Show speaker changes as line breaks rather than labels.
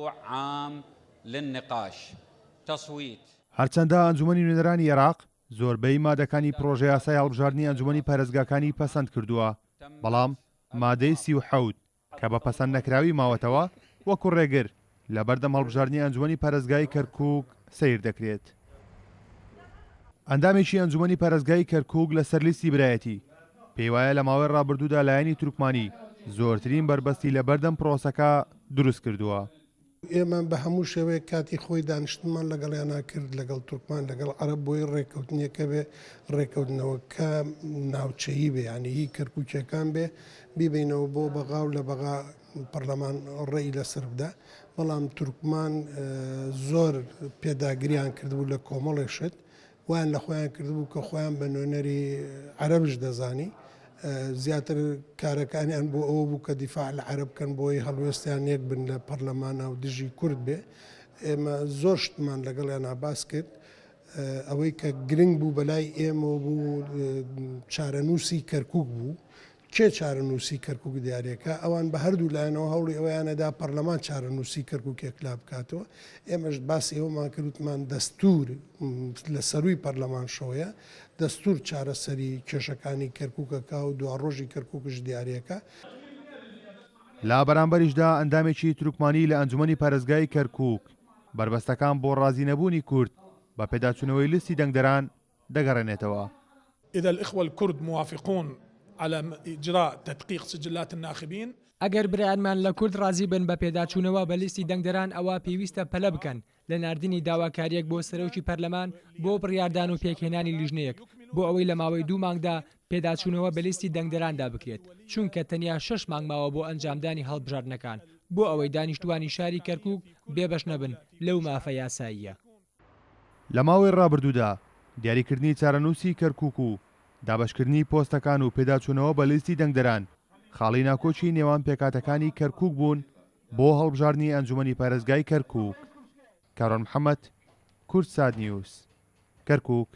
موضوع عام للنقاش. تصویت.
هەرچەندە ئەنجومەنی نوێنەرانی عێراق زۆربەی مادەکانی پڕۆژەیاسای هەڵبژاردنی ئەنجومەنی پارێزگاکانی پەسەند کردووە، بەڵام مادەی 37 کە بە پەسەندنەکراوی ماوەتەوە، وەکو ڕێگر لەبەردەم هەڵبژاردنی ئەنجومەنی پارێزگای کەرکوک سەیر دەکرێت. ئەندامێکی ئەنجومەنی پارێزگای کەرکوک لەسەر لیستی برایەتی، پێیوایە لە ماوەی ڕابردوودا لایەنی تورکمانی زۆرترین بەربەستی لەبەردەم پرۆسەکە دروستکردووە.
ئێمە بە هەموو شێوەیەک کاتی خۆی دانیشتنمان لەگەڵیانا کرد، لەگەڵ تورکمان، لەگەڵ عەرەب بۆی ڕێککەوتنێکە بێ، ڕێککەوتنەوەکە ناوچەیی بێ، یانی هی کەرکووکییەکان بێ، بیبەینەوە بۆ بەغا و لە بەغا پەرلەمان ڕێی لەسەر بدا. بەڵام تورکمان زۆر پێداگریان کردبوو لە کۆمەڵێک شت، وایان لە خۆیان کردبوو کە خۆیان بە نوێنەری عەرەبش دەزانی. زیاتر کارەکانیان بۆ ئەوە بوو کە دیفاع لە عەرەب بکەن بۆی هەڵوێستیان یەک بن لە پەرلەمانا و دژی کورد بێ. ئێمە زۆر شتمان لەگەڵیانا باس کرد. ئەوەی کە گرنگ بوو بەلای ئێمەوە بوو چارەنووسی کەرکووک بوو. کێ چارەنووسی کەرکوک دیارەکا؟ ئەوان بە هەردوو لایەنەوە هەوڵی ئەوەیان ئەدا پەرلەمان چارەنووسی کەرکوک یەکلا بکاتەوە. ئێمەش باسی ئەوەمان کرد وتمان دەستوور لە سەرووی پەرلەمانشەوەیە، دەستوور چارەسەری کێشەکانی کەرکوک ئەکا و دواڕۆژی کەرکوکش دیارەکا.
لە بەرامبەریشدا ئەندامێکی تورکمانی لە ئەنجومەنی پارێزگای کەرکوک بەربەستەکان بۆ ڕازینەبوونی کورد بە پێداچوونەوەی لیستی دەنگدەران دەگەڕێنێتەوە.
اذا الاخوە الکورد موافقون علی اجراء تدقیق سجلات الناخبین.
ئەگەر برایانمان لە کورد ڕازی بن بە پێداچوونەوە بە لیستی دەنگدەران ئەوا پێویستە پەلە بکەن لە ناردنی داواکارییەک بۆ سەرۆکی پەرلەمان بۆ بڕیاردان و پێکهێنانی لیژنەیەک بۆ ئەوەی لە ماوەی دوو مانگدا پێداچوونەوە بە لیستی دەنگدەراندا بکرێت چونکە تەنیا شەش مانگ ماوە بۆ ئەنجامدانی هەڵبژاردنەکان بۆ ئەوەی دانیشتووانی شاری کەرکوک بێبەش نەبن لەو مافە یاساییە.
لە ماوەی ڕابردوودا دیاریکردنی چارەنووسی کەرکووک و دابەشکردنی پۆستەکان و پێداچوونەوە بە لیستی دەنگدەران خاڵی ناکۆکی نێوان پێکهاتەکانی کەرکووک بوون بۆ هەڵبژاردنی ئەنجومەنی پارێزگای کەرکووک. کاروان محەمەد، کوردسات نیوز، کەرکووک.